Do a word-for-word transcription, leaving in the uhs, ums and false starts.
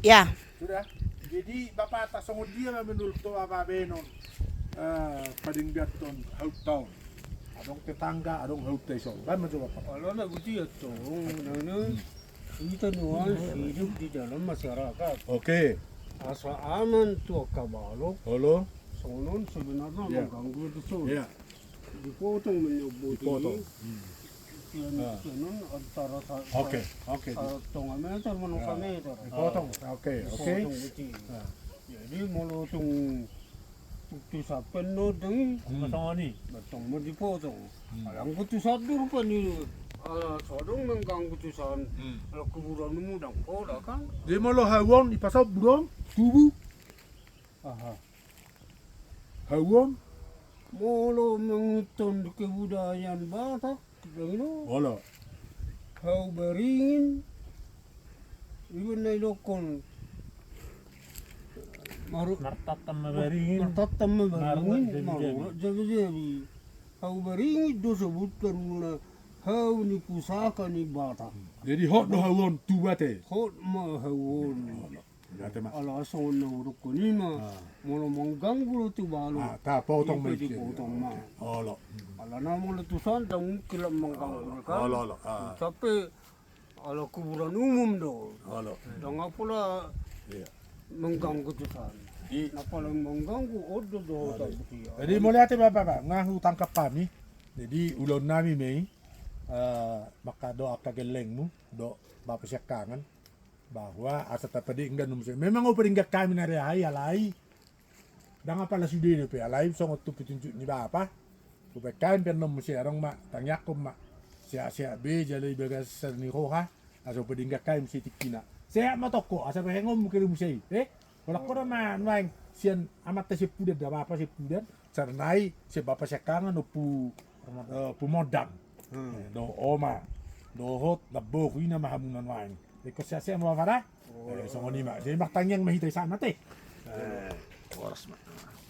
Ya. Sudah. Jadi Bapak, tak songon dia ma menurut to Bapak bahenon, eh, padengganhon hahutta on. Adong tetangga, adong hahutta ison. Baen ma jo Bapak. Alana boti antong, nana, hita nuaeng hidup di dalam masyarakat. Oke. Asa aman tu angka balok. Olo. Songon on sebenarna, ya, mengganggu tu son. Ya. Dipotong ma nian boti. Dipotong. Hmm. Sian, ah, sian on antara sa-, oke, sa-, oke, sa-, tonga meter manang, ah, sameter. Dipotong. Oke, oke. Dipotong boti. Ah. Jadi molo tung, tung tu sampe on do i. Hmm. Songon i. Bertong ma dipotong. Hmm. Alai anggo tu sahat do rupani, ala so adong mengganggu tu san. Hmm. Ala kuburan umum ndang pola kan. Jadi molo hau on dipasaut burong, tubu. Aha. Hau on. Molo mangihuthon kebudayaan Batak, dang ino. Olo. Hau baringin. Iba na didokhon. Maru-, martantan ma baringin. Martantan ma baringin, marurat jabi-jabi. Marurat jabi-jabi. Hau baringin do sebutan muna hau ni pusaka ni Batak. Jadi hot do hau on tubu ate. Hot ma hau on. Olo. Ala songon na hudokhon i ma, ah, molo mengganggu do tu balok, ah, tapotong ma i, dipotong ma. Olo. Alana molo tu san ndang mungkin lam mengganggu, olo, kan? Olo, olo, ah. Sampe ala kuburan umum do. Olo. Ndang pola, iya, mengganggu tu san. Di- Na paling mengganggu on do dohot, olo, boti. Jadi mauliate Bapak, Pak, nga hutangkap hami. Jadi ulaon nami ma i, eh, mangkadohon angka gellengmu dohot Bapak siangkangan. Bahwa asa tapadenggan do muse. Memang hupadenggan hami na rea i, alai ndang apala sude dope, alai songon tu petunjuk ni Bapa. Hubaen hami pe annon muse, adong ma tangiangkon ma sehat-sehat be jala di bagasan ni roha, asa hupadenggan hami muse tingkina. Sehat ma tongko, asa berengom muse i, eh? Holan ho do ma nuaeng sian amanta Sempudan, da Bapa Sempudan, sada nai sian Bapa siangkangan Ompu, eh, Ompu Mondang. Hmm. Eh, dohot oma, dohot namboru, i nama hamu na nuaeng. Ingkon sehat-sehat ma Bapa da. Eh, songon i ma. Jadi martangiang ma hita i sahat ma ate. Eh, horas ma.